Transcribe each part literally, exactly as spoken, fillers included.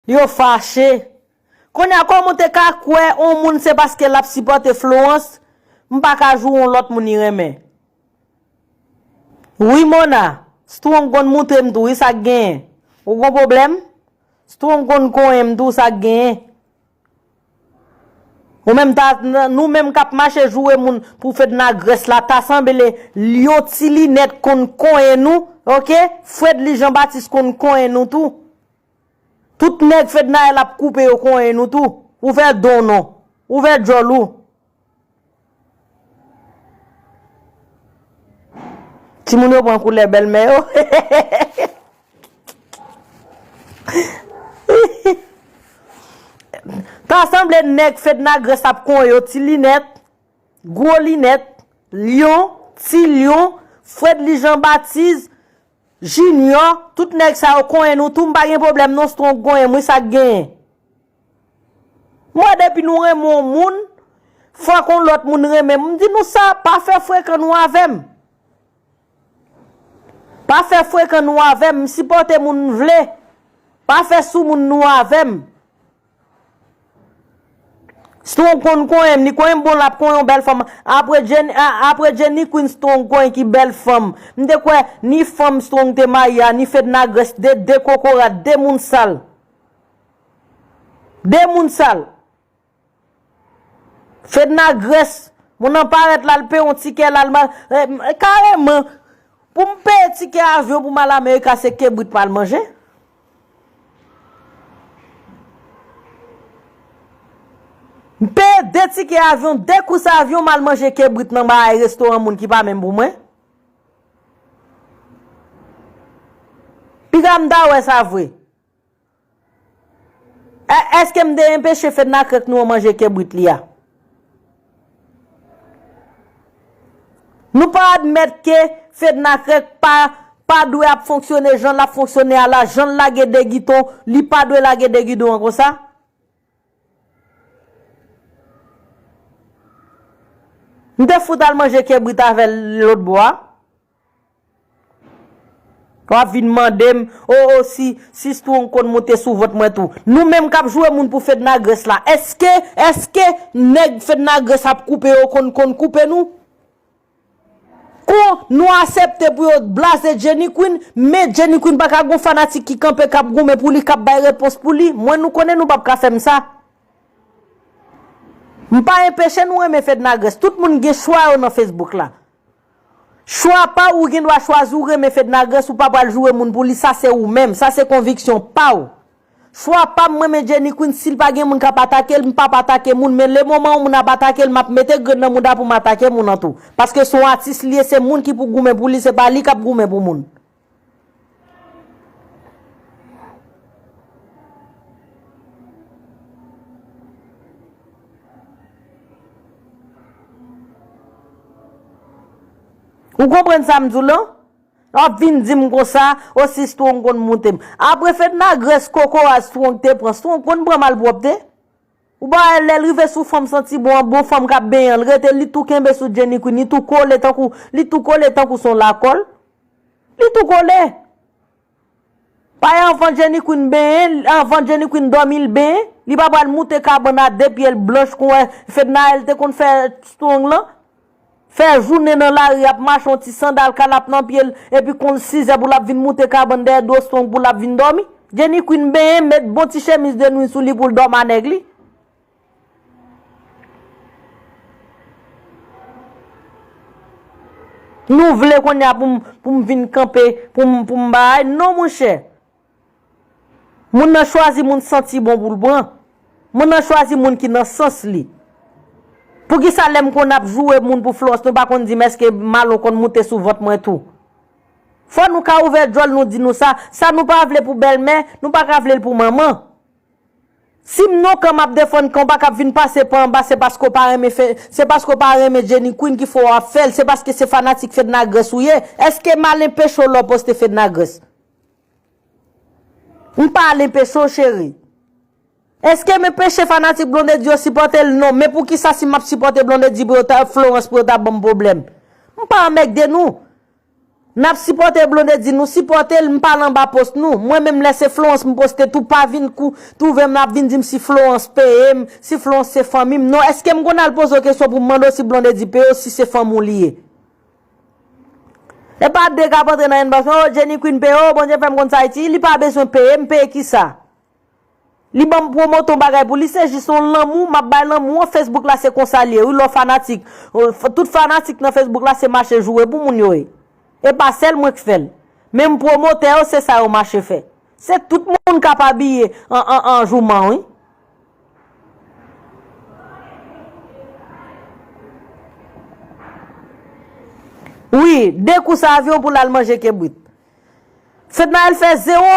Yo fache. Kounye a, kòman w te ka kwè yon moun se paske l ap sipòte Florence, m pa ka joure yon lòt moun li renmen? Wi, Mona, Strong konn moutre m tou, wi, sa k genyen. Ou gon pwoblèm? Strong konn konyen m tou, sa k genyen. Ou menm ta, nou menm k ap mache joure moun pou Fedna Grès la, ta sanble Lyon Ti Linèt konn konyen nou, oke? Fredly Jean Baptiste konn konyen nou tou. Tout nèg Fednaelle ap koupe yo konyen nou tou. Ouvè do w non. Ouvè djòl ou. Timoun yo pran koulè bèlmè yo. Ta sanble nèg Fedna Grès ap konyen yo, Ti Linèt, Gwo Linèt, Lyon, Ti Lyon, Fredly Jean Baptiste, Junior, tout nèg sa yo konyen nou tou, m pa gen pwoblèm non, Strong konyen m, wi, sa k genyen. Mwen, depi nou renmen yon moun, fòk yon lòt moun renmen m. M di nou sa, pa fè frekan nou avè m. Pa fè frekan nou avè m, m sipòte moun m vle. Pa fè soumoun nou avè m. Strong konn konyen m, li konyen m bon, l ap konyen yon bèl fanm. Apre Jenny, a, apre Jenny Queen, Strong konyen ki bèl fanm. M te kwè ni fanm Strong te marye a, ni Fedna Grès, de, de kokorat, de moun sal. De moun sal. Fedna Grès, moun nan parèt la, l peye yon tikè la, l ma-, eh, kareman, pou m peye tikè avyon pou m al Amerika, se kebrit m al manje. M peye de tikè avyon, de kous avyon, m al manje kebrit nan bagay restoran moun ki pa menm pou mwen. Piga m ta wè sa vre. È-, èske m te enpeche Fedna Krèk nou an manje kebrit li a? Nou pa admèt ke Fedna Krèk pa, pa dwe ap fonksyone jan l ap fonksyone a la, jan l lage de gidon, li pa dwe lage de gidon an konsa? M te fout al manje kebrit avè l lòt bò a. W ap vin mande m, o, o, si, si Strong konn moute sou vant mwen tou. Nou menm k ap joure moun pou Fedna Grès la, èske, èske nèg Fedna Grès ap koupe yo konn, konn koupe nou? Kon nou aksepte pou yo blaze Jenny Queen, men Jenny Queen pa ka gon fanatik ki kanpe k ap goumen pou li, k ap bay repons pou li. Mwen, nou konnen nou p ap ka fè m sa. M pa enpeche nou renmen Fedna Grès. Tout moun gen chwa yo nan Facebook la. Chwa pa w, ou gen dwa chwazi w renmen Fedna Grès, ou pa pral joure moun pou li, sa se ou menm, sa se konviksyon pa w. Chwa pa m, mwen renmen Jenny Queen, si l pa gen moun k ap atake l, m p ap atake moun, men lemoman yon moun ap atake l, m ap mete grenn nan mouda pou m atake moun nan tou. Paske se yon atis li ye, se moun ki pou goumen pou li, se pa li k ap goumen pou moun. Ou konprann sa m di w lan? W ap vin di m konsa, o si Strong konn moute m. Apre Fedna Grès kokorat Strong te pran, Strong konn pran malpwòpte. Ou pa wè lè l rive sou fanm santi bon an, bon fanm k ap benyen an, l rete, li tou kenbe sou Jenny Queen, li tou kole tankou, li tou kole tankou se yon lakòl. Li tou kole. Paske anvan Jenny Queen benyen, anvan Jenny Queen dòmi l benyen, li pa pral moute kabann a de pye l blanch kon wè Fednaelle te konn fè Strong lan. Fè jounen nan lari ap mache yon ti sandal kalap nan pye l, epi konn sizè pou l ap vin moute kabann dèyè do Strong pou l ap vin dòmi. Jenny Queen benyen, met bon ti chemiz de nwi sou li pou l dòmi a nèg li. Nou vle kounye a pou m, pou m vin kanpe, pou m, pou m bay? Non, monchè. Moun nan chwazi moun santi bon pou l pran. Moun nan chwazi moun ki nan sans li. Poukisa lè m konn ap joure moun pou Florence, nou pa konn di m èske Malon konn moute sou vant mwen tou? Fò nou ka ouvè djòl nou di nou sa. Sa nou pa vle pou bèlmè, nou pa ka vle l pou manman. Si m nan kan m ap defann kan w pa ka vin pase pa anba, se paske w pa renmen fè, se paske w pa renmen Jenny Queen ki fè w ap fè l, se paske se fanatik Fedna Grès ou ye. Èske m al enpeche w lè w poste Fedna Grès? M pa al enpeche w, cheri. Èske m enpeche fanatik Blondedy yo sipòte l? Non. Men poukisa si m ap sipòte Blondedy pou yo ta, Florence pou yo ta ban m pwoblèm? M pa anmègde nou. N ap sipòte Blondedy, nou sipòte l, m pa l anba post nou. Mwen menm lè se Florence m poste tou, pa vin kou, twouve m ap vin di m si Florence peye m, si Florence se fanmi m. Non, èske m konn al poze w kesyon pou m mande w si Blondedy peye w, si se fanmi w li ye? E pa de k ap antre nan inbox mwen, oh, Jenny Queen peye, oh, Bondye fè m konn sa Ayiti, li pa bezwen peye, m peye kisa? Li ban m pwomote yon bagay pou li, se jis yon lanmou, m ap bay lanmou an, Facebook la se konsa l ye, wi, lè w fanatik. Tout fanatik nan Facebook la se mache joure pou moun yo ye. E pa sèl mwen k fè l. Menm pwomotè yo, se sa yo mache fè. Se tout moun k ap abiye an, an, an jouman, wi. Wi, de kous avyon pou l al manje kebrit. Fednaelle fè zewo.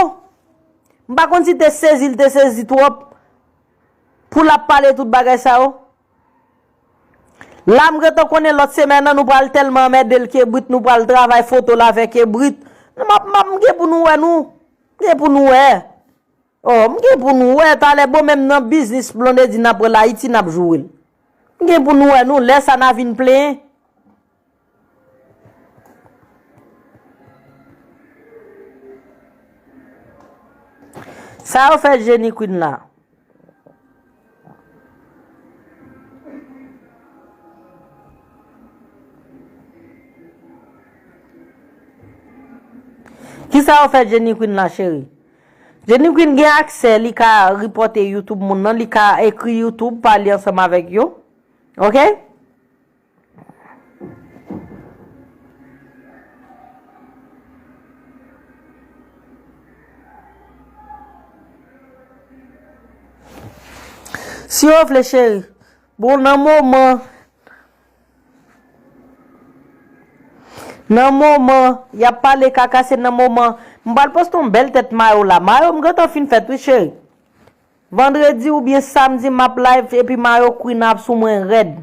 M pa konn si te sezi l te sezi twòp pou l ap pale tout bagay sa yo. La m gentan konnen lòt semèn nan nou pral tèlman anmède l kebrit, nou pral travay foto l avè kebrit. M ap, m ap, m gen pou nou wè nou. M gen pou nou wè. Oh, m gen pou nou wè talè bon menm nan biznis Blondedy n ap pran l Ayiti n ap joure l. M gen pou nou wè nou lè sa n a vin plenyen. Sa yo fè Jenny Queen la. Kisa yo fè Jenny Queen la, cheri? Jenny Queen gen aksè, li ka ripòte YouTube moun nan, li ka ekri YouTube, pale ansanm avèk yo. Oke? Si w vle, cheri. Bon, nan moman, nan moman, y ap pale kaka, se nan moman. M pral poste yon bèl tèt mayo la. Mayo m gentan fin fèt, wi, cheri. Vandredi oubyen samdi m ap live epi mayo Queen ap sou mwen rèd.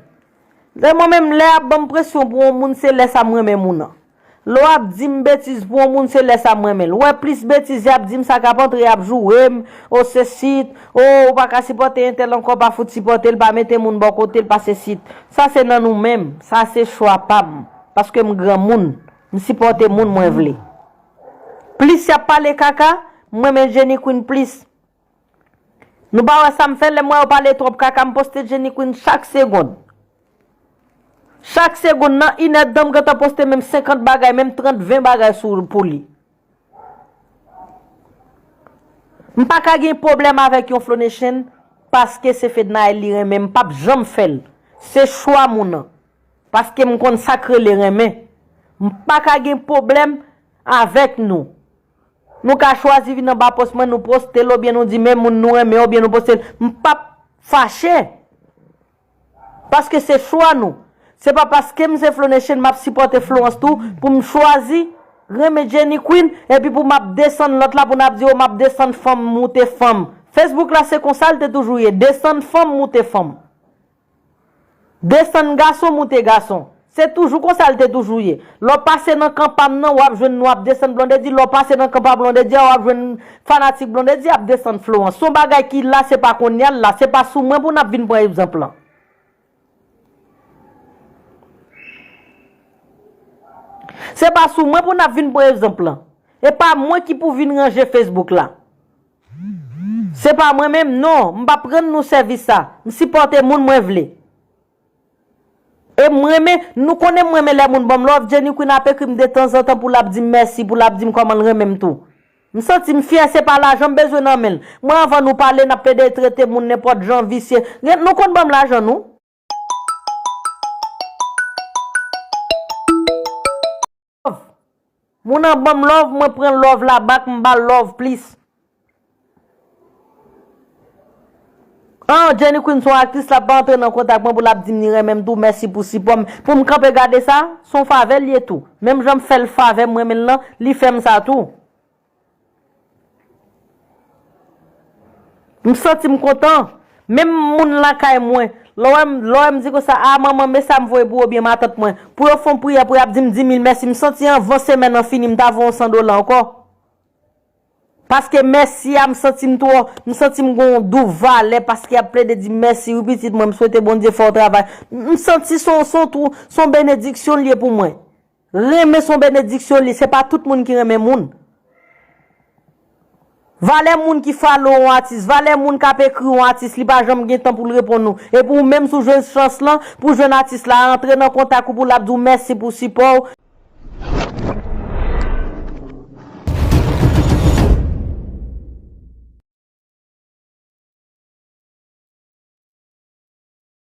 Lè mwen menm lè y ap ban m presyon pou yon moun se lè sa m renmen moun nan. Lè w ap di m betiz pou yon moun se lè sa m renmen l. Ou wè plis betiz y ap di m sa k ap antre y ap joure m, o sesit, o ou pa ka sipòte entèl ankò pa fout sipòte l pa mete moun bò kote l pa sesit. Sa se nan nou menm, sa se chwa pa m. Paske m granmoun, m sipòte moun mwen vle. Plis y ap pale kaka, m renmen Jenny Queen plis. Nou pa wè sa m fè lè m wè yo pale twòp kaka m poste Jenny Queen chak segonn. Chak segonn nan inèdtan m gentan poste menm senkant bagay, menm trant, ven bagay sou pou li. M pa ka gen pwoblèm avèk yon Flow Nation paske se Fednaelle li renmen, m p ap janm fè l. Se chwa moun nan. Paske m konn sa k rele renmen. M pa ka gen pwoblèm avèk nou. Nou ka chwazi vin anba pòs mwen, nou poste l, oubyen nou di men moun nou renmen, oubyen nou poste l. M p ap fache. Paske se chwa nou. Se pa paske m se Flow Nation, m ap sipòte Florence tou, pou m chwazi renmen Jenny Queen, epi pou m ap desann lòt la, pou n ap di, o, m ap desann fanm, moute fanm. Facebook la, se konsa l te toujou ye, desann fanm, moute fanm. Desann gason, moute gason. Se toujou konsa l te toujou ye. Lè w pase nan kan pa m nan, w ap jwenn nou ap desann Blondedy. Lè w pase nan kan pa Blondedy a, w ap jwenn fanatik Blondedy ap desann Florence. Se yon bagay ki la, se pa kounye a l la, se pa sou mwen pou n ap vin pran egzanp lan. Se pa sou mwen pou n ap vin pran egzanp lan. E pa mwen ki pou vin ranje Facebook la. Se pa mwen menm, non, m p ap rann nou sèvis sa. M sipòte moun mwen vle. E m renmen, nou konnen m renmen lè moun ban m love, Jenny Queen ap ekri m detanzantan pou l ap di m mèsi, pou l ap di m kòman l renmen m tou. M santi m fyè, se pa lajan m bezwen nan men l. Mwen anvan nou pale, n ap plede trete moun nenpòt jan, visye. Gen, nou konn ban m lajan nou. Moun nan ban m love, mwen pran love la back, m ba l love plis. An, Jenny Queen se yon aktris, l ap pa antre nan kontak mwen pou l ap di m li renmen m tou, mèsi pou sipò m. Pou m kanpe gade sa, se yon favè l ye tou. Menm jan m fè l favè m renmen l lan, li fè m sa tou. M santi m kontan. Menm moun lakay mwen, lè w wè m, lè w wè m di konsa, a manman, men sa m voye pou ou, oubyen matant mwen, pou yo fè yon priyè, pou y ap di m di mil mèsi, m santi anvan semèn nan fini, m ta voye yon san dola ankò. Paske mèsi a, m santi m twò, m santi m gon dou valè, paske y ap plede di m mèsi, wi pitit mwen, m swete Bondye fè w travay. M santi se yon, se yon twou, se yon benediksyon l ye pou mwen. Renmen se yon benediksyon li, se pa tout moun ki renmen moun. Valè moun ki follow yon atis, valè moun k ap ekri yon atis, li pa janm gen tan pou l reponn ou. Epi ou menm si w jwenn chans lan, pou jwenn atis la, antre nan kontak ou pou l ap di w mèsi pou sipò w.